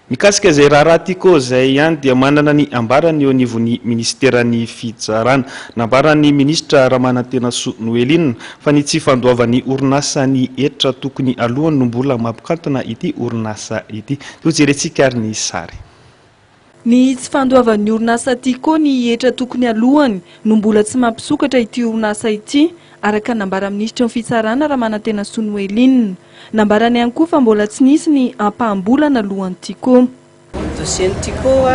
Mikasika izay raharaha Tiko izay ihany dia manana ny ambarany eo anivon'ny minisiteran'ny Fitsarana. Nambaran'ny minisitra Ramanantenasoa Noeline fa ny tsy fandoavan'ny orinasa ny hetra tokony alohany no mbola mampikatona ity orinasa ity. Dia hojerentsika ary ny sary. Ny tsy fandoavan'ny orinasa Tiko ny hetra tokony alohany no mbola tsy mampisokatra ity orinasa ity, araka ny nambaran'ny minisitry ny Fitsarana Ramanantenasoa Noeline. Nambarany ihany koa fa mbola tsy nisy ny ampaham-bola naloan'ny Tiko. Dossier ny Tiko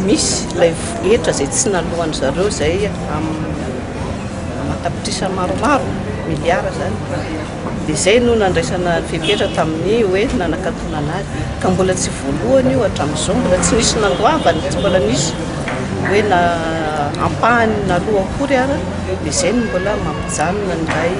misy ilay hetra izay tsy naloan-dry zareo izay aman-tapitrisa maromaro, miliara izany. Dia izay no nandraisana fepetra tamin'ny hoe nanakatonana azy. Ka mbola tsy voalohany io hatramin'izao, mbola tsy nisy nandoavany, tsy mbola nisy hoe na ampahany naloa akory ara. Dia izay no mbola mampijanona an'ilay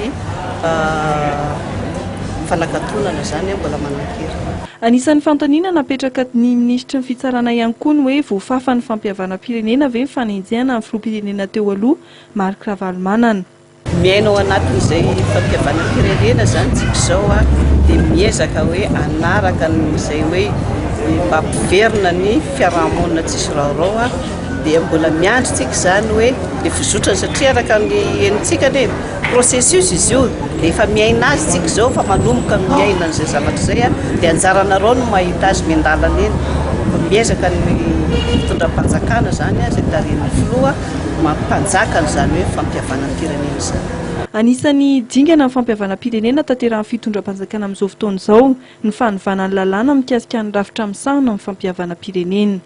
fanakatonana izany mbola manan-kery. Anisan'ny fanontaniana napetraka ny minisitry ny Fitsarana ihany koa ny hoe voafafan'ny fampihavanam-pirenena ve ny fanenjehana ny filoham-pirenena teo aloha, Marc Ravalomanana. Miaina ao anatin'izay fampihavanam-pirenena izany tsika izao dia miezaka hoe hanaraka an'izay hoe mba hampiverina ny fiarahamonina tsisy raorao dia mbola miandry tsika izany hoe le fizotrany satria araka ny henontsika anie processus izy io dia efa miaina azy tsika izao fa manomboka miaina an'izay zavatra izay dia anjaranareo no mahita azy miandalana eny fa miezaka ny fitondram-panjakana izany izay tarihin'ny filoha Mampanjaka an'izany hoe fampihavanam-pirenena izany. Anisan'ny dingana ny fampihavanam-pirenena tanterahin'ny fitondram-panjakana amin'izao fotoana izao ny fanovana ny lalàna mikasika ny rafitra misahana ny fampihavanam-pirenena.